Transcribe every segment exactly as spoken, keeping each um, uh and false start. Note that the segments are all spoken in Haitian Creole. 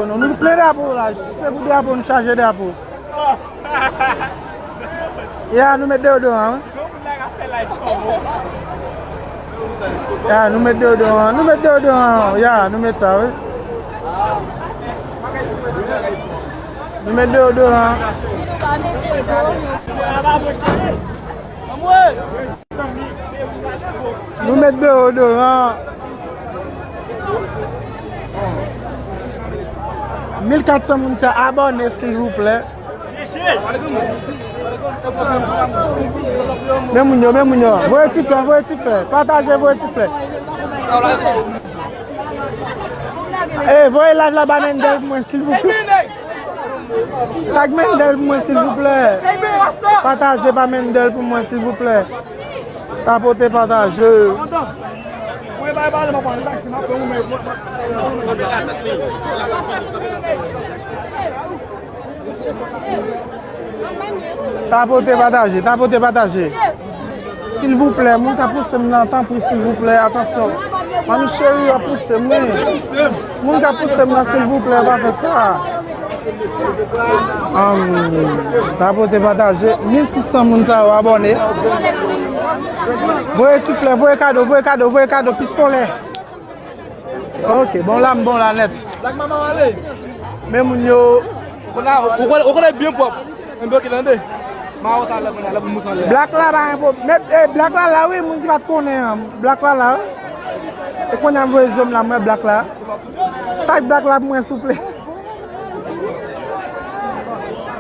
Nou, nou plen drapo la, se pou drapo, nou chaje drapo. Ya, nou met deodoran, wi. Ya, nou met deodoran, nou met deodoran, ya, nou met sa, wi. Nou met deodoran. Nou met deodoran. Mil kat san moun sa abòne, silvouplè. Men moun yo, men moun yo. Voye ti flè, voye ti flè. Pataje, voye ti flè. E, voye live la ba Mendel pou mwen, silvouplè. Tag Mendel pou mwen, silvouplè. Pataje ba Mendel pou mwen, silvouplè. Tapote, pataje. Tapote, pataje, tapote, pataje. Silvouplè, moun k ap pouse m nan, tanpri, silvouplè, atansyon. Manmi cheri ap pouse m, wi. Moun k ap pouse m nan, silvouplè, pa fè sa. Ann, tapote, pataje. Mil sis san moun sa yo abòne. Voye ti flè, voye kado, voye kado, voye kado, pistolè. Ok, bon la, m bon la nèt. Black Mama ale. Men moun yo. Ou konnen, ou konnen, ou konnen byen pwòp. Mwen bloke tande. Ma ou sa lè konnen lè pou mouch anlè. Black la pa gen pwob-, men, eh, Black la la wi, moun ki pa t konnen an. Black la la. Se konnen m voye zye m la, mwen Black la. Tag Black la pou mwen, souple.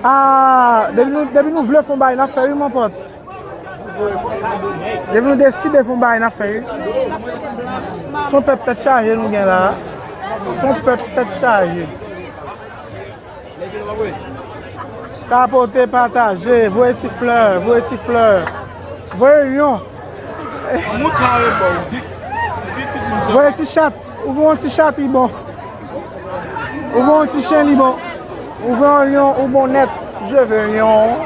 Ah, depi nou, depi nou vle fon bagay, n ap fè wi, mon pòt. Depi nou deside fon bagay, n ap fè wi. Son pèp tèt chaje nou gen la. Son pèp tèt chaje. Tapote, pataje, voye ti flè, voye ti flè. Voye lyon. Voye ti chat. Ou voye yon ti chat, li bon. Ou voye yon ti chen, li bon. Ou voye yon lyon, ou bon nèt. Je veux lion.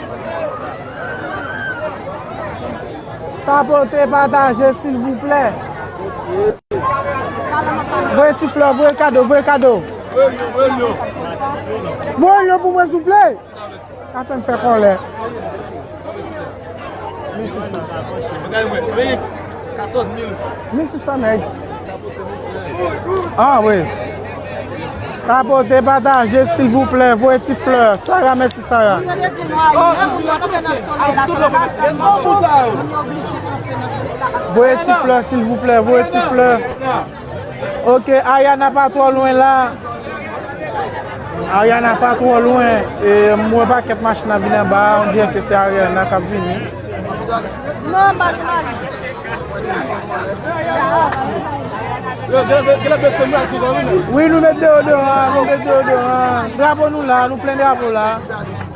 Tapote, pataje, silvouplè. Voye ti flè, voye kado, voye kado. Voye yon pou mwen, souple. Sa fè m fè kòlè. Mil sis san. Mil sis san nèg. Ah, wi. Tapote, pataje, silvouplè. Voye ti flè. Sara, mèsi, Sara. Voye ti flè, silvouplè. Voye ti flè. Ok, Ariana pa twò lwen la. Ariana pa twò lwen. E, m wè pakèt machin ap vin anba a. On dirait que c'est Ariana k ap vini. Non, pa di mari. Wi, nou met deodoran, nou met deodoran. Drapo nou la, nou plen drapo la.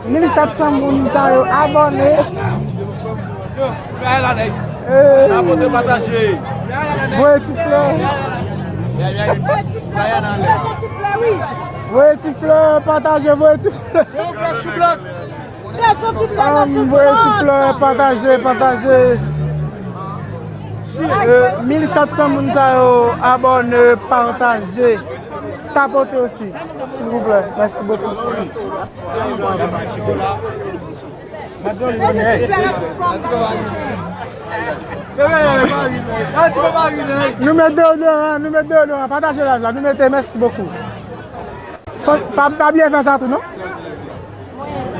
Mil sèt san moun sa yo abòne. Tapote, pataje. Voye ti flè. Voye ti flè, pataje, voye ti flè. Voye ti flè, pataje, pataje. Eh, mil sèt san moun sa yo abòne, pataje. Tapote osi, silvouplè. Mèsi bokou. Nou met deodoran, nou met deodoran, pataje live la, nou mete, mèsi bokou. So, pa, pa bliye fè sa tou, non?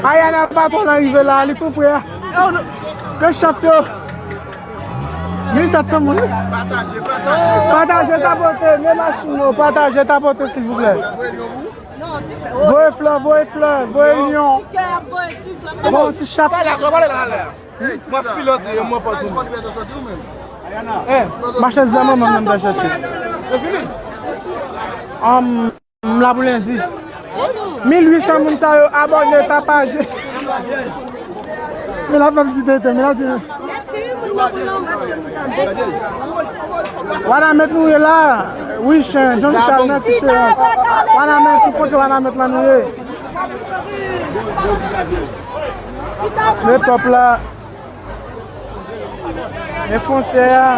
Ayana patwon nan rive la, li tou pre a. Ke chèf yo. Mil sèt san moun. Pataje, tapote, men machin yo, pataje, tapote, silvouplè. Voye flè, voye flè, voye lyon. Voye ti chat. Mwen filante, mwen fò di. Machann zam mwen menm ta chèche. Anm, m la pou lendi. Mil uit san moun sa yo abòne, tapaje. Men la fè m ti tenten, men la di. Wanament nou ye la. Wi, chen, John Charles, mèsi, chen. Wanament, sou fwontyè Wanament la nou ye. Men pèp la. Men fwontyè a.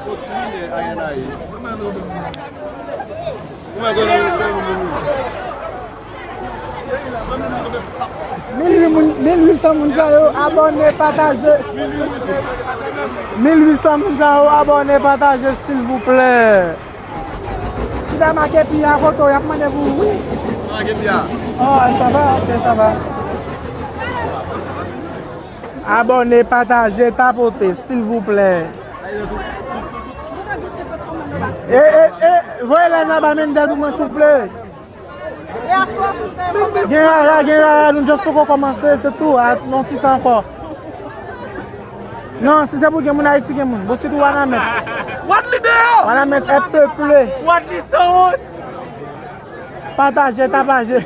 Kontinye, Ayana ye. Ou mèt wè nan yon fè yon moun. Mil uit moun, mil uit san moun sa yo abòne, pataje. Mil uit san moun sa yo abòne, pataje, silvouplè. Ti dam ak epi a kote w, y ap mande pou ou, wi. Mwen ak epi a. Oh, ça va, ok, ça va. Abòne, pataje, tapote, silvouplè. E, e, e, voye live la ba Mendel pou mwen, souple. Gen rara, gen rara, nou just poko kòmanse, se tou, a, yon ti tan ankò. Non, si se pou gen moun Ayiti, gen moun. Bon, sitou Wanament. Wadli deyò! Wanament è peple. Wadli sanwont! Pataje, tapaje.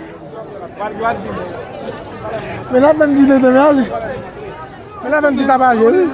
Men la menm di dedan, men la menm di tapaje, wi.